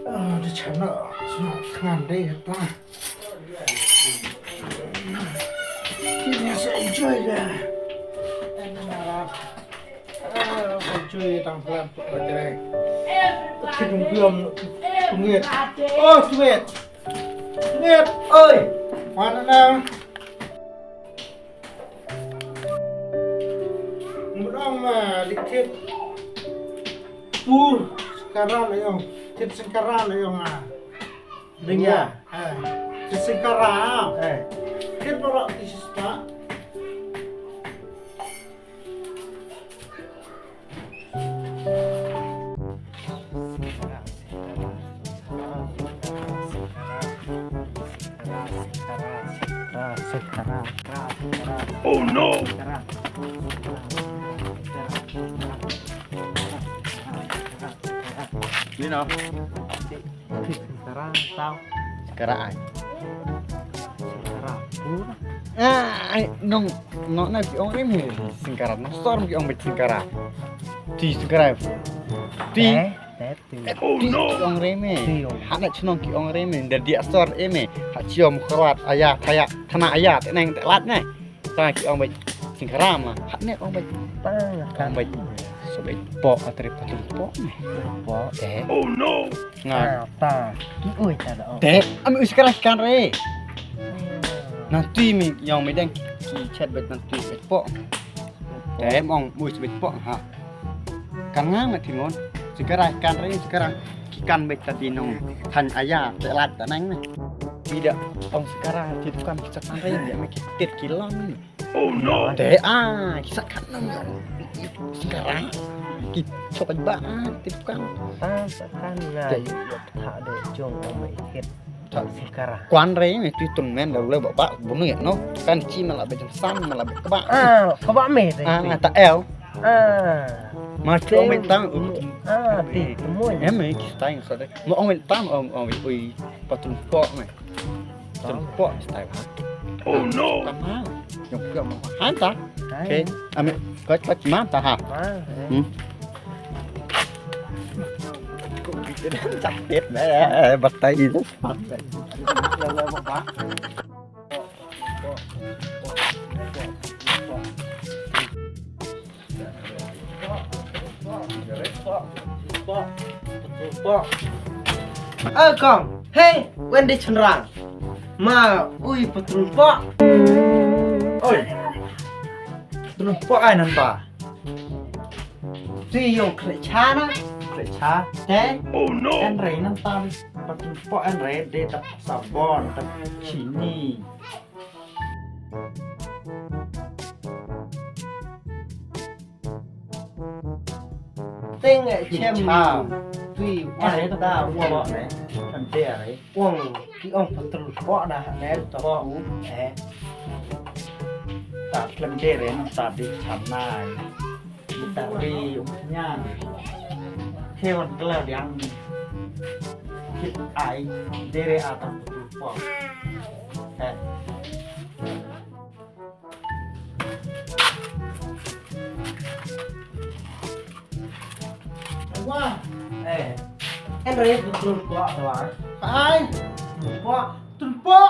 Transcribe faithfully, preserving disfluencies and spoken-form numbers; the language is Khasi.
Ah, da chana, chana, thngan dei kata. Kine sa enjoy da. Ah, enjoy tang plan tu kata. Kidung biom pengit. Oh, tuet. Tuet, oi. Mana na? Mudong ma dikit. Pu, sekarang na yong. Tit sekarang na yong ah. Dengar. Eh, tit sekarang. Eh. Tit bawa di sista. Oh no! Ni no. Singkara tau. Singkara ai. Singkara pur. Ah, ai, nong, nong na ki ong rim he. Singkara nong sor ki ong bet singkara. Ti singkara. Ti. Eh, eh, ti. Ti ki ong rim he. Ti ong. Hana chnong ki ong rim he. Dari asor em he. Ha chiom khrat aya thaya thana aya teneng telat ne. Ta ki ong beit singkara ma. Hap ne ong beit. Ta ong beit. So beit po atri patun po ne. Po. Eh. Oh no. Nga. Ta. Ki oi ta da ong. Te am ui singkara kan re. Nanti mi yong mi dang ki chat beit nanti beit po. Te ong ui beit po ha. Kan nga ngat tingon. Singkara kan re singkara ki kan beit ta di nong. Than aya te lat ta nang ne. Ida ong singkara ti kan ki chat kan re ya me ki tit ki lon. Oh no. Te ah, ki sa kan nang. Sekarang ki coba ba ah, tip kan. Ah, sa kan na. Te. Yo ta de jong ong mai kit. Ta sekarang. Kwan re ni tu tun men da le ba ba bunu ya no. Kan chi mala be jong san mala be kaba. Ah, kaba me de. Ah, ta el. Ah. Ma chu ong me tang. Ah, ti temu. Em me ki sa tang sa de. Mo ong me tang ong ong ui patun po me. Patun po style ha. Oh no. Tam ha. Nyok pyo mo. Han ta. Okay. Ame kot kot mam ta ha. Hmm. Chak tet na batai itu. Ơ kong, hey, wen de chynrang. Ma ui patrun po. Oi. Patrun po ai nan ta. Tui yong kre cha na, kre cha. Te. Oh no. En re nan ta. Patrun po en re de ta sabon, ta chini. Teng eh chem. Tui wai da wong ne. Kan de re. Wong ki ong patrun po da ne to ku eh. Ta klem de re no ta di cham nai. Ta ri um nya. He wan kla diang. Kit ai de re a ta patrun po. Eh. Wa. Eh. En re patrun po wa. Ai. Po. Patrun po.